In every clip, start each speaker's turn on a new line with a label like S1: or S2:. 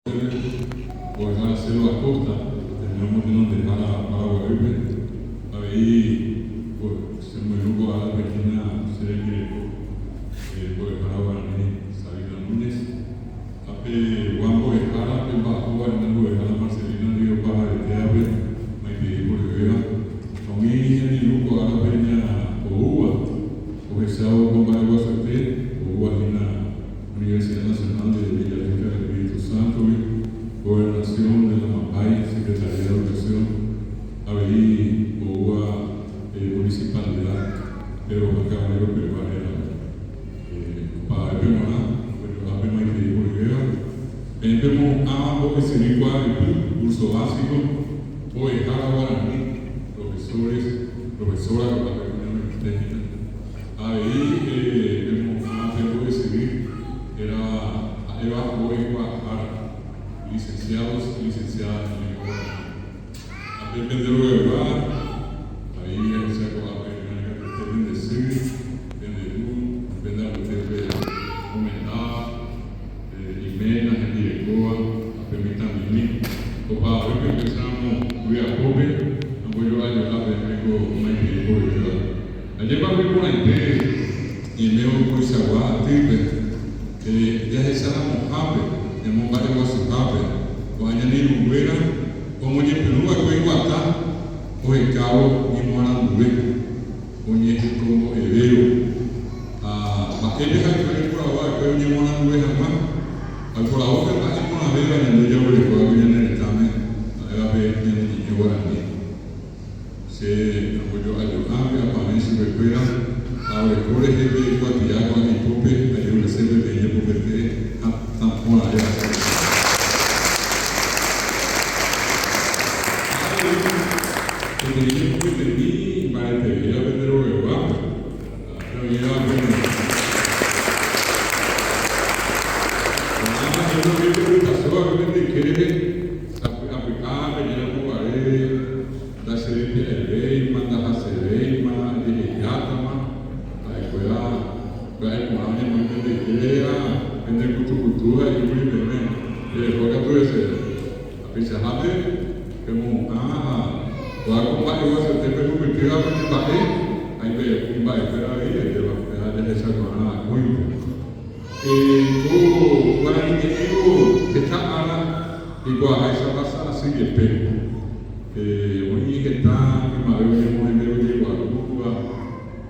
S1: Mbo'ehára Selva Acosta, Ateneo motenondehára Paraguaýpe, avei che moirũ ko árape hína che rembireko mbo'ehára guarani Sabina Núñez, ha pe gua mbo'ehára pe mba'apóva hína mbo'ehára Marcelina ndive opahavetévape maitei poryvéva, ha umi ñane irũ ko árape ña oúva ohechávo ko mba'eguasuete oúva hína Universidad Nacional de Villarrica del Espíritu Santo-gui, Gobernación de Amambay, Secretaría de Educación, avei oúva Municipalidad Pedro Juan Caballero pegua rérape. Opavavépe g̃uarã, ojo'ápe maitei mboyvéva, peẽ pemohu'ãva mbo'esyry kuaa'ypy, curso básico, mbo'ehára guarani, profesores, profesora ko'ápe kuñame'ẽite hína. Avei pemo'ã pe mbo'esyry héra ha'éva mbo'ekuaahára, licenciados y licenciadas en lengua guaraní. Ha pe pende rogaygua, avei jahecha ko'ápe ñanekatete pende sy, pende ru, pende apytépe omendáva, iména, hembirekóva ha pe mitãmimi. Opavavépe upéicharamo vy'apópe ambojo'ajo'a peẽme ko maitei poryvéva. Ajépa oĩ porãite ñaime oikoichagua atýpe, jahecharamohápe, ñamomba'eguasuhápe, ko'ã ñane irũnguéra omoñepyrũ va'ekue iguata ohekávo ñemoaranduve, oñehekombo'evévo. Ha mba'épe ha'ekuéra oiporavo va'ekue oñemoaranduve hag̃ua? Ha oiporavo pe mba'e porãvéva ñande jaguerekóva ko ñane retãme, ha'éva pe ñane ñe'ẽ guarani. Che ambojo'ajo'a vy'apavẽ chupekuéra ha oreko rehe pe kuatia ko'ã ipópe ajerurese peteĩ jepopete hatã porãvéva chupe. Ha avei peteĩ jepopetemi imbaretevéva pende rogayguápe, ha oĩva pene Ko'ã mba'e ojepegutasóva pende yke rehe, sapy'apy'a pejéramo guare Ndacherembia'evéima, ndahasevéima, ajehejátama, ha'ekuéra pya'e porã oñemoĩ pende ykére ha pende kutukutu ha he'íkuri peẽme, Pereho katu hese. Ha peichahápe pemohu'ã ha kóva ko mba'eguasuete pehupytýva pene mba'e ha imba'ekuéra avei, ajépa péva jahechakuaarã akóinte. Ko guarani ñe'ẽvo heta ára jaikuaaháicha ohasa asy jepe. Oĩ heta ymave oñemohende ojeguarúva,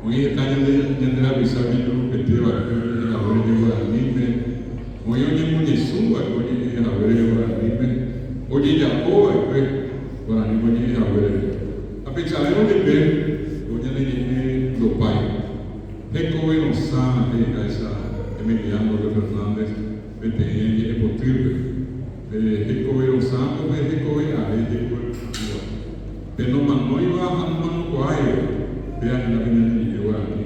S1: oĩ heta ñande ñande rapicha oñeñurupete va'ekue oñe'ẽ haguére jeguaraníme, oĩ oñemoñesũ va'ekue oñe'ẽ haguére jeguaraníme, ojejapo va'ekue guaraníme oñe'ẽ haguére. Ha peichavévo jepe ko ñane ñe'ẽ ndopái. Hekove rosã he'iháicha Emiliano López Fernández peteĩ ñe'ẽpotýpe, pe hekove rosã pe hekove are hekove pukúva, pe nomanóiva ha nomanokuaáiva, péa hína pe ñane ñe'ẽ guarani.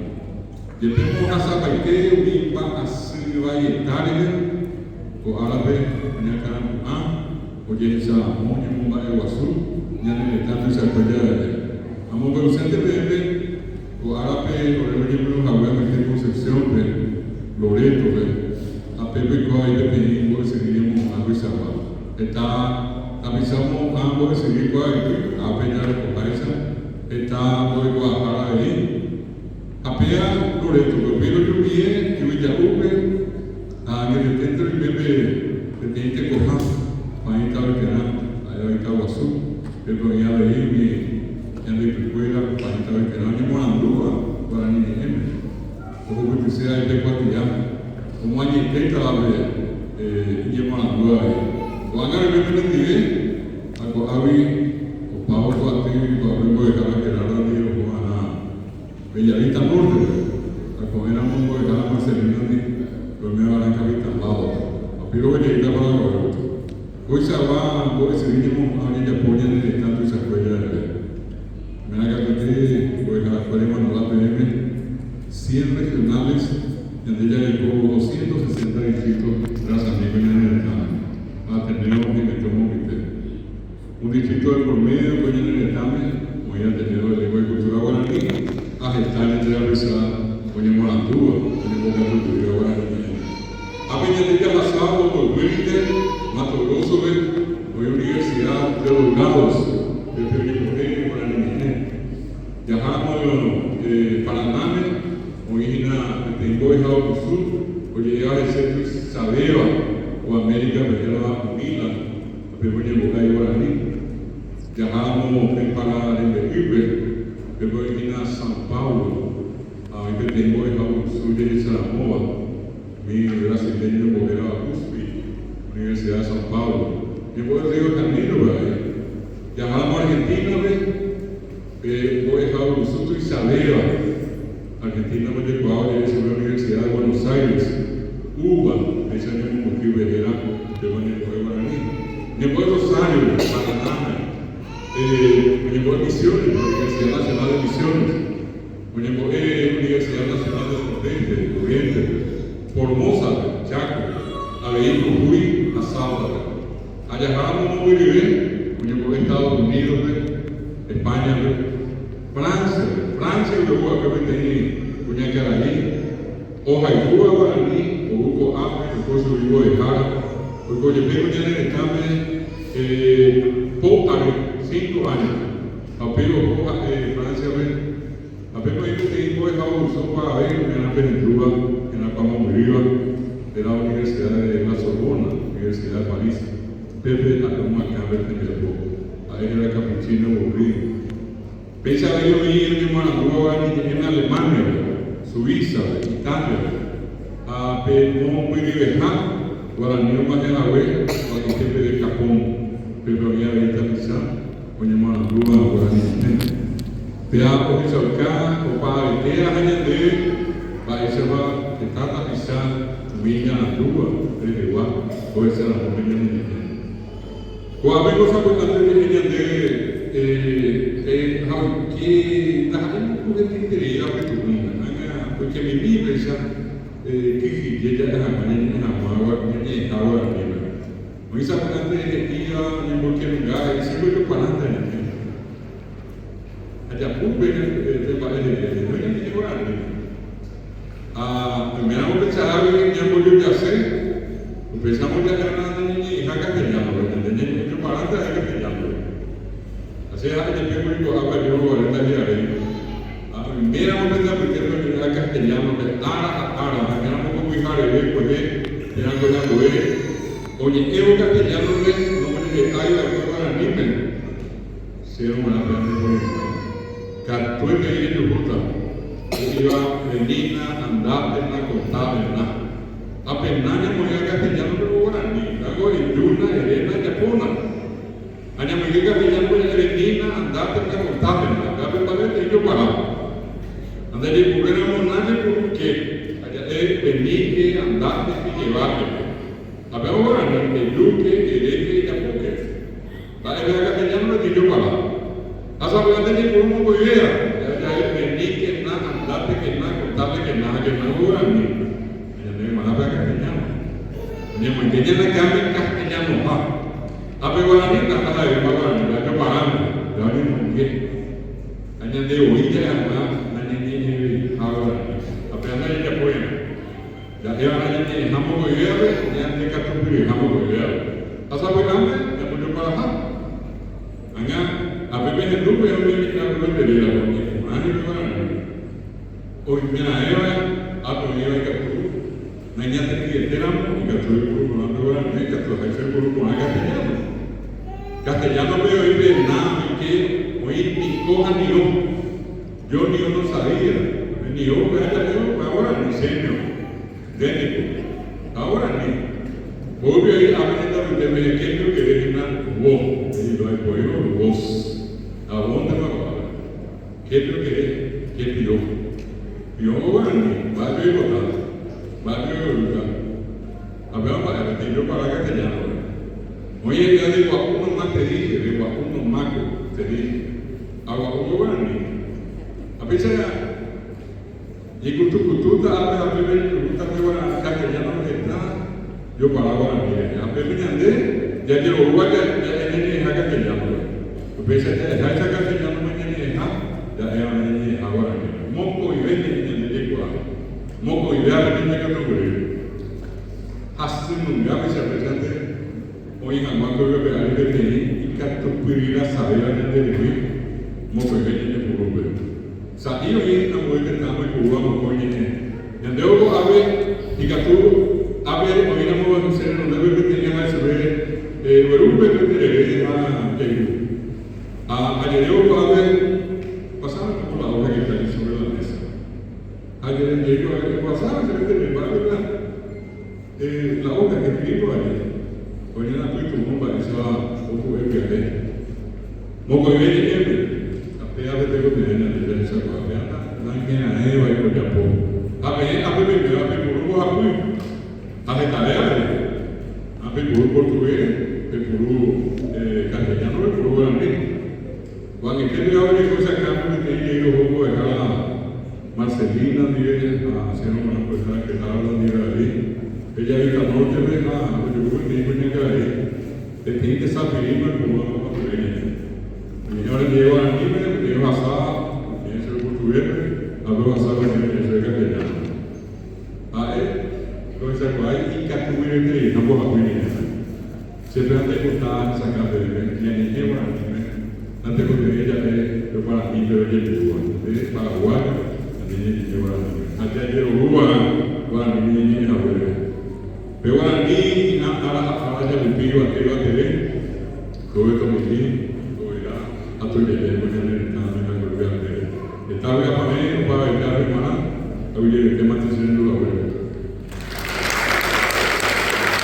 S1: Jepémo ohasapaite umi mba'asy vaieta rehe, ko árape oñakãrapu'ã ojehecharamo ñemomba'eguasu ñane retã tuichakue javeve. Amombe'usénte peẽme Ko árape ore roñepyrũ hague amoite Concepción-pe, Loreto-pe, ha pépe oiko avei peteĩ mbo'esyry ñemo'ã tuichagua. Heta tapicha omo'ã mbo'esyry kuaa'ypy, ápe jarekoháicha, heta mbo'ekuaahára avei. Ha péa Loreto-pe, upéi rojupie Yvyja'úpe ha añeteténte roime pe peteĩ tekoha, Paĩ Tavyterã, ha'éva Itaguasu, pépe oĩ avei umi Ñande ypykuéra paĩ tavyterã oñemoarandúva guarani ñe'ẽme, ohupytyse aite kuatia omoañetétava pe iñemoarandúva avei. Ko'ág̃a roime penendive ha ko'águi opávo ko aty ko'ápe mbo'ehára Gerardo ndive oho'arã Bellavista Norte-pe ha ko'ẽramo mbo'ehára Marcelino ndi roimeva'erã Capitán Lado-pe. Apíro ojeíta Paraguaýpe. Koichagua mbo'esyry ñemohu'ã ojejapo ñane retã tuichakue javeve. Ména katuete mbo'eharakuéra imandu'a peẽme cien regionales ñande jareko doscientos sesenta distrito rasami ko ñane retãme ha Ateneo haimete omopite. Un distrito de por medio ko ñane retãme oĩ Ateneo de Lengua y Cultura Guarani ha heta ñande rapicha oñemoarandúva oñembokatupyrýva guarani ñe'ẽme. Ápe ñande jahasávo mboyvýrinte Mato Grosso. hérava Unila, ha pépe oñembo'e ai guarani. Jaháramo pe para rembe'ýpe, pépe oĩ hína São Paulo, ha oĩ peteĩ mbo'ehaovusu jehecharamóva, umi brasileño ombo'érava USP, Universidad de São Paulo. Ñembo'e Río de Janeiro-pe avei. Jaháramo Argentina-pe, pe mbo'ehaovusu tuichavéva Argentina-pe ojekuaa oje'e chupe Universidad de Buenos Aires, UBA, péicha oñemombyky héra péva oñembo'e guarani. Ñembo'e Rosario-pe, Paranáme, oñembo'e Misiones-pe, Universidad Nacional de Misiones, oñembo'e Universidad Nacional del Nordeste, Corrientes-pe, Formosa-pe, Chaco, avei Jujuy ha Salta-pe. Ha jaháramo mombyryve, oñembo'e Estados Unidos-pe, España-pe, Francia-pe. Francia-gui ou va'ekue peteĩ kuñakarai ohayhúva guarani, ou ko'ápe oiko chugui mbo'ehára, oiko jepe ko ñane retãme po ary, cinco años, ha upéi oho ha'e Francia-pe, ha pépe oĩ peteĩ mbo'ehaovusu opavave upe pehendúva herakuã mombyrýva, héra Universidad de la Sorbona, Universidad de París, pépe ha'e omoakã pe tembiapo, ha'e héra Capuchino Bourrido. Péicha avei oĩ oñemoarandúva guarani ñe'ẽme Alemania-pe, Suiza-pe, Italia-pe, ha pe mombyryveha guarani og̃uahẽ hague oĩke peve Japón, pépe oĩ avei tapicha oñemoarandúva guarani ñe'ẽme. Péa ohechauka opavavetéva ha ñande mba'éichapa heta tapicha umi iñarandúva rehegua ohecharamo pe ñane ñe'ẽ. Ko'ápe ko sapy'ánte oje'e ñande ha oike ndaha'éi mbuku hetaitereíva pytu'ũme, ág̃a oikemimi péicha kyhyje ja'e hag̃ua ñañe'ẽ hag̃ua ñañe'ẽha guaraníme. Oĩ sapy'ánte he'íva oñemboykenunga he'i chéngo ojokuaránte añe'ẽ. Ha japúpe pe mba'e he'i añe'ẽ ñañe'ẽ guaraníme. Ha oiméramo peichahágui ñambojojase, upéicharamo ja'éma nañañe'ẽiha castellano-pe, ñande ñañe'ẽ joparánte ha'e castellano-pe. Ha che ha'e jepe kuri ko'ápe ajúvo guare ndahi'aréi. Ha oiméramo pende apytépe oñe'ẽva castellano-pe ára ha ára, ha oiméramo ko pyhareve kuehe térã ko'ẽambue oñe'ẽvo castellano-pe nomoñe'ẽ'ái va'ekue guaranípe, Chéve g̃uarã pe andeporĩva. Katuete ijejuhúta, he'íva venina, andátena, contámena. Ha pe na ñamoĩva castellano-pe ko guarani, algo ejúna, eréna, ejapóna. Ha ñamoinge castellano-pe ja'e venina, andátena, contámena. Upéva pe mba'e peteĩ jopara. Ha ndajepuréramo na jepuru ke, ha ja'e veníke, andáteke, lleváke. Ha péva guarani, ejúke, eréke, ejapóke. Mba'épe castellano pe jopara. Ha sapy'ánte jaipuru mokõivéva, ja'e veníkena, andátekena, kontátekena ha kena guarani. Ha ñandéve g̃uarã pe castellano. Oñemoinge ñane akãme castellanoha. Ha pe guarani ndaha'evéima guarani, la joparánte, péva oñemoinge. Ha ñande voi ja'e hag̃ua nañañe'ẽveiha guarani. Ha péva ndajajapói'arã. Ja'éva'erã ñañe'ẽha mokõivévape, ñande katupyryha mokõivévape. Ha sapy'ánte ñambojoparaha. Ág̃a, ápe pehendu pe oñeñe'ẽ apyveteréramo, oñepu'ã jepe guarani. Oimeraẽva ápe oĩva ikatu nañatekyetéramo, ikatu oipuru porã pe guarani, ikatu aháicha oipuru porã castellano. Castellano-pe oĩ pe na, oike, oĩ niko ha nio. Yo nio no sabía, nio upéva ja'éva upéva guarani chéño, nde niko. Ha guarani. Mboýpe oĩ ápe ñande apytépe heképe okere hína vo, he'i ndoaipoívo vos. Ha vóntema ko'ápe. Képe okere, ke pio. Pióngo guarani, mba'épe oipota, mba'épe oguerúta. Ha péva mba'e, peteĩ jopara castellano-pe. Oĩ he'íva de gua'u nomás te dije, de gua'u nomáko te dije. Agua'u guarani. Ha péicha ñaikutukutúta ápe ha pépe ñañuhũta pe guarani castellano heta jopara guarani rehe. Ha pépe ñande jajeroúva ja'e ñañe'ẽha castellano-pe. Upéicha ja'eháicha castellano-pe ñañe'ẽha, ja'éva ñañe'ẽha guaraníme. Mokõive ñe'ẽ ñande jaikuaa. Mokõive avei ñande katupyry. Hasynunga péicha péichante. Oĩ hag̃ua ko yvy ape ári peteĩ ikatupyryrasavéva ñanderehe mokõive ñe'ẽ purúpe. Sa'i oĩ ambue tetã oipurúva mokõi ñe'ẽ. Ñande oiko ápe ikatu ápe oĩramo che renondépe peteĩ ahachuve. Egueru pe terere ha jairu. Ha ajerévo ko'ápe, pasame un poco la hoja que está allí sobre la mesa. Ha jere jey pasame che terere, mba'épa la hoja que escribí por allí. Oñanapytu'ũ mba'éicha oku'e pya'e. Mokõive ñe'ẽme, ha péape tekotevẽ ñande jahechakuaa pe nañeraẽva ojapo. Ha peẽ ápe peiméva peipuru mbohapy ha hetave avei. Ha peipuru portugués, peipuru castellano, peipuru guarani. Ko'ag̃aite peve oguereko che akãme peteĩ jey roho mbo'ehára Marcelina ndive ha che romano mbo'ehára Gerardo ndive avei. Bellavista Norte-pe ha ojuhu peteĩ kuñakarai. Peteĩ tesapirĩme oipuru mbohapyve ñe'ẽ. Oñe'ẽ orendive guaraníme, peteĩ ohasa oñe'ẽ chéve portugués-pe ha pe ohasa oñe'ẽ oñe'ẽ chéve castellano-pe. Ha'e ndohechakuaái ikatupyretereiha mbohapy ñe'ẽme. Che pe andeipota ahechaka peẽme ñañe'ẽ guaraníme natekotevẽi ja'e pe guaranípe ojepurúva. Nde paraguayo ñande ñañe'ẽ guaraníme ha jajerovúva guaraníme ñañe'ẽ haguére. Pe guarani hi'ã ára ha ára jahupi yvate yvateve, kóve tomichĩ, tovera ha tojajái ko ñane retãme ha ko yvy apére. Heta vy'apavẽ opavaite ápe g̃uarã, aguyjevetémante che.